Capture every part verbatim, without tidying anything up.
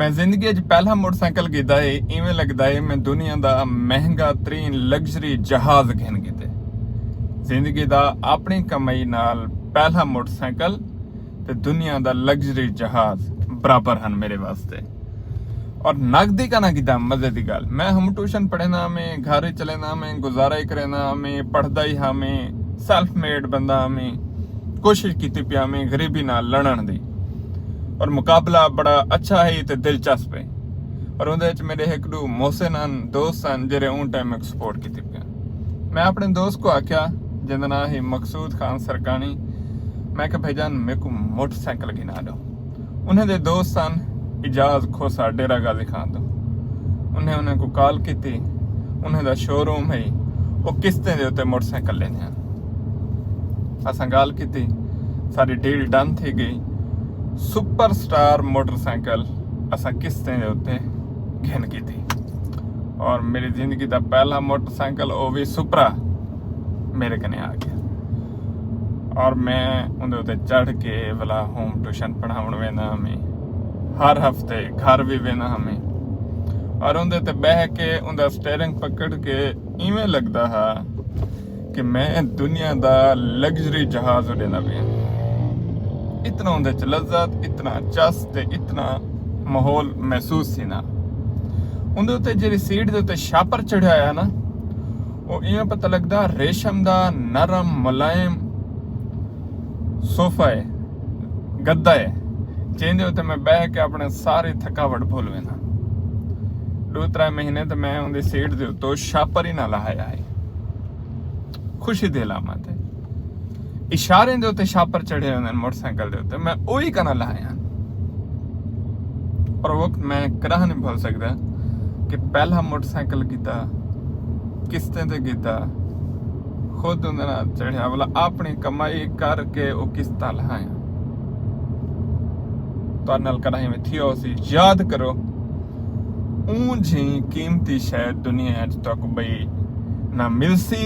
میں زندگی اچ پہلا موٹر سائیکل گھدا ہے، ایویں لگدا ہے میں دنیا دا مہنگا ترین لگژری جہاز گھن گھدے۔ زندگی دا اپݨی کمائی نال پہلا موٹر سائیکل تے دنیا دا لگژری جہاز برابر ہن میرے واسطے۔ اور نقدی کا نہ گھدا، مزے دی ڳالھ۔ میں ہوم ٹیوشن پڑھیندا ہمیں، گھر ہی چلیندا ہمیں، گزارا ہی کریندا ہمیں، پڑھدا ہی ہمیں، سیلف میڈ بندہ ہمیں، کوشش کیتی پیا ہمیں غریبی نال لڑݨ دی۔ اور مقابلہ بڑا اچھا ہے تے دلچسپ ہے۔ اور اوندے وچ میرے ہک ݙو محسن ہن، دوست ہن، جیرھے اون ٹائم میکوں سپورٹ کیتی پیا۔ میں اپݨے دوست کوں آکھیا، جیندا ناں ہے مقصود خان سرکانی، میں کہ بھائی جان میکوں موٹر سائیکل گھنا ݙو۔ انہیں دے دوست ہن اعجاز کھوسہ ڈیرہ غازی خان توں۔ انہیں انہیں کوں کال کیتی، انہیں دا شو روم ہے، او قسطیں دے اتے موٹر سائیکل لیندے ہن۔ اساں ڳالھ کیتی، ساݙی ڈیل ڈن تھی ڳئی۔ سپر سٹار موٹر سائیکل اساں قسطیں دے اتے گھن کیتی۔ اور میری زندگی دا پہلا موٹر سائیکل، او وی سپرا، میرے کنے آ ڳیا۔ اور میں اوندے اتے چڑھ کے ولا ہوم ٹیوشن پڑھاوݨ ویندا ہمیں، ہر ہفتے گھر وی ویندا ہمیں۔ اور اوندے تے ٻہہ کے، اوندا سٹیئرنگ پکڑ کے، ایویں لڳدا ہا کہ میں دنیا دا لگژری جہاز اݙیندا پیاں۔ اتنا اوندے چ لذت، اتنا چس تے اتنا ماحول محسوس تھیندا۔ اوندے اتے جیڑھی سیٹ دے اتے شاپر چڑھیا ہویا نا، او ایویں پتہ لڳدا ریشم دا نرم ملائم صوفہ ہے، گدا ہے، جیندے اتے میں ٻہہ کے اپݨے ساری تھکاوٹ بھل ویندا۔ ݙو ترے مہینے تے میں اوندی سیٹ دے اتوں شاپر ہی نہ لہایا ہے۔ خوشی دی علامت ہے۔ اشاریں دے اتے شاپر چڑھے ہوندے ہن موٹر سائیکل دے اتے، میں اوہی کنا لہایا ہن۔ اور وقت میں کراہ نہیں بھل سکدا کہ پہلا موٹر سائیکل گھدا، قسطیں تے گھدا، خود اوندے نال چڑھیا، ولا اپݨی کمائی کر کے او قسطاں لہایا۔ تہاݙے نال کݙاہیں وی تھیا ہوسی، یاد کرو، اوں جھیں قیمتی شے دنیا اچ تہاکوں ٻئی نہ ملسی،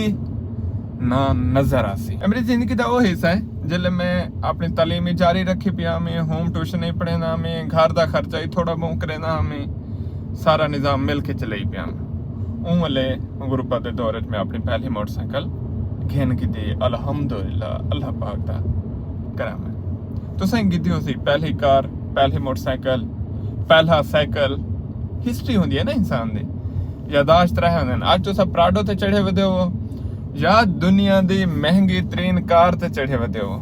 نہ نظر آسی۔ اے میری زندگی دا او حصہ ہے، جلے میں اپݨی تعلیم ہی جاری رکھی پیا، میں ہوم ٹیوشن ہی پڑھیندا، میں گھر دا خرچہ ہی تھوڑا بہت کریندا، میں سارا نظام مل کے چلائی پیا۔ اوں ویلے غربت دے دور وچ میں اپݨی پہلی موٹر سائیکل گھن گھدی، الحمدللہ، اللہ پاک دا کرم ہے۔ تساں گھدی ہوسی پہلی کار، پہلی موٹر سائیکل، پہلا سائیکل۔ ہسٹری ہوندی ہے نا انسان دی، یادداشت رہ ہوندے ہن۔ اڄ تساں پراڈو تے چڑھے ودے ہو یا دنیا دی مہنگی ترین کار تے چڑھے ودے ہو،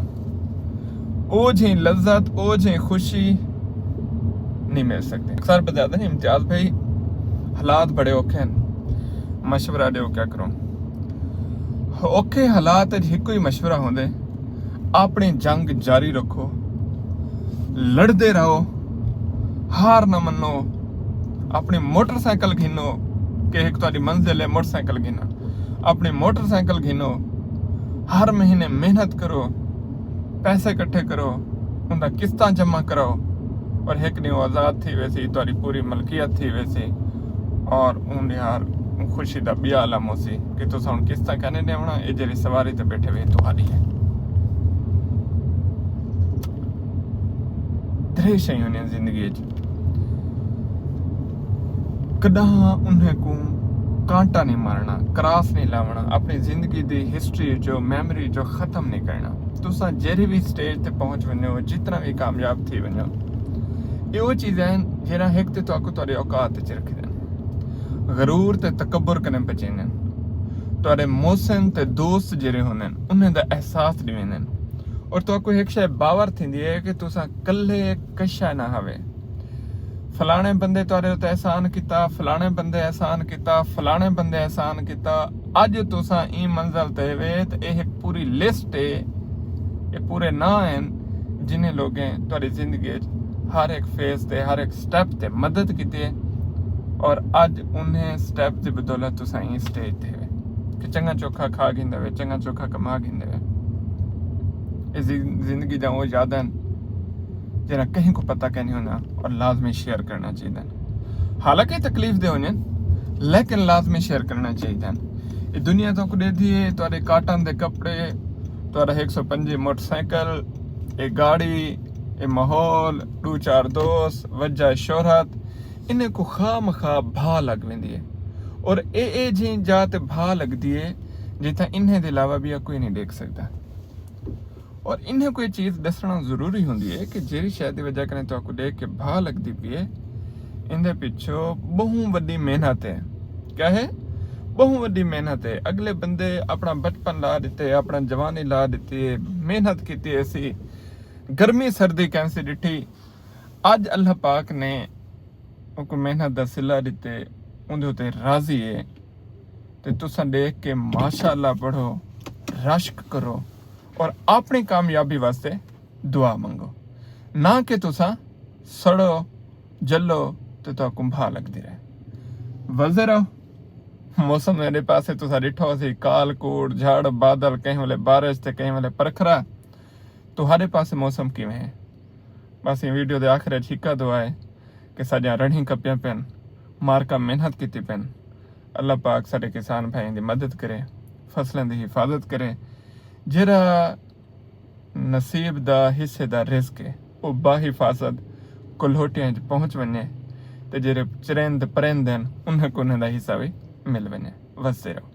او جھیں لذت، او جھیں خوشی نہیں مل سکدی۔ اکثر بتاتے ہیں امتیاز بھائی، حالات بڑے اوکھے ہن، مشورہ ݙیو کیا کروں۔ اوکھے حالات وچ ہکو ہی مشورہ ہوندے، اپݨی جنگ جاری رکھو، لڑدے رہو، ہار نہ منو، اپݨی موٹر سائیکل گھنو، کہ ہک تہاݙی منزل ہے موٹر سائیکل گھنݨ، اپݨی موٹر سائیکل گھنو، ہر مہینے محنت کرو، پیسے اکٹھے کرو، اوندا قسطاں جمع کراؤ، اور ہک ݙینہہ او آزاد تھی ویسی، تہاݙی پوری ملکیت تھی ویسی، اور اون ݙینہہ ہر خوشی دا ٻیا عالم ہوسی کہ تساں ہݨ قسطاں کائنی ݙیوݨا، اے جیڑھی سواری تے ٻیٹھے وے تہاݙی ہے۔ ترے شئیں ہوندیاں زندگی اچ، کݙاہاں انہیں کوں کانٹا نہیں مارنا، کراس نہیں لاوݨا، اپݨی زندگی دی ہسٹری جو، میموری جو ختم نہیں کرنا۔ تساں جیڑھی وی سٹیج تے پہنچ ونڄو، جتنا وی کامیاب تھی ونڄو، اے او چیزاں ہن جیڑھاں ہک تے تہاکوں تہاݙے اوقات اچ رکھدن، غرور تے تکبر کنیں بچیندن، تہاݙے محسن تے دوست جیڑھے ہوندن انہیں دا احساس ݙیویندن، اور تہاکوں ہک شے باور تھیندی ہے کہ تساں کلھے کشا نہ ہوے۔ فلاݨے بندے تہاݙے اتے احسان کیتا، فلاݨے بندے احسان کیتا، فلاݨے بندے احسان کیتا۔ اڄ تساں ایں منزل تے وے تے اے ہک پوری لسٹ ہے، اے پورے ناں ہن جنہیں لوگیں تہاݙی زندگی اچ ہر ہک فیز تے، ہر ہک سٹیپ تے مدد کیتی ہے، اور اڄ انہیں سٹیپ دی بدولت تساں ایں سٹیج تے وے کہ چنگا چوکھا کھا گھندے وے، چنگا چوکھا کما گھندے وے۔ اے زی-، زندگی دا او یاد ہن جنہاں کہیں کوں پتہ کائنی ہوندا، اور لازمی شیئر کرنا چاہیدا۔ حالانکہ تکلیف دہ ہوندن، لیکن لازمی شیئر کرنا چاہیدا۔ اے دنیا تہاکوں ݙیندی ہے تہاݙے کاٹن دے کپڑے، تہاݙا ہک سو پنجی موٹر سائیکل، اے گاڑی، اے ماحول، ݙو چار دوست، وجہ شہرت، انہیں کو خواہ مخواہ بھا لگ ویندی ہے۔ اور اے اے جیں جا تے بھا لگدی ہے جتھاں انہیں دے علاوہ ٻیا کوئی نہیں ݙیکھ سڳدا۔ اور انہیں کو یہ چیز ݙسݨا ضروری ہوندی ہے کہ جیڑھی شے دی وجہ کنیں تہاکوں ݙیکھ کے بھا لڳدی پئی ہے، ایندے پچھوں ٻہوں وݙی محنت ہے۔ کیا ہے؟ ٻہوں وݙی محنت ہے۔ اڳلے بندے اپݨا بچپن لا ݙتے، اپݨا جوانی لا ݙتی ہے، محنت کیتی ہے، سی گرمی سردی کہیں سی ݙٹھی۔ اڄ اللہ پاک نے اوکوں محنت دا صلہ ݙتے، اوندے اتے راضی ہے۔ تے تساں ݙیکھ کے ماشاء اللہ پڑھو، رشک کرو اور اپݨی کامیابی واسطے دعا منگو، نہ کہ تساں سڑو، جلو تے تہاکوں بھا لڳدی رہے۔ وزے رہو۔ موسم میݙے پاسے تساں ݙٹھو سی، کال کوڑ، جھڑ، بادل، کہیں ویلے بارش تے کہیں ویلے پرکھرا۔ تہاݙے پاسے موسم کیویں ہے؟ بس ایں ویڈیو دے آخر اچ ہکا دعا ہے کہ ساݙیاں رڑھیں کپیاں پن، مارکاں محنت کیتی پن۔ اللہ پاک ساݙے کسان بھائیں دی مدد کرے، فصلیں دی حفاظت کرے۔ جیڑھا نصیب دا، حصے دا رزق ہے، او باحفاظت کلہوٹیاں اچ پہنچ ونڄے تے جیڑھے چرند پرند ہن، انہاں کوں انہاں دا حصہ وی مل ونڄے۔ وسدے رہو۔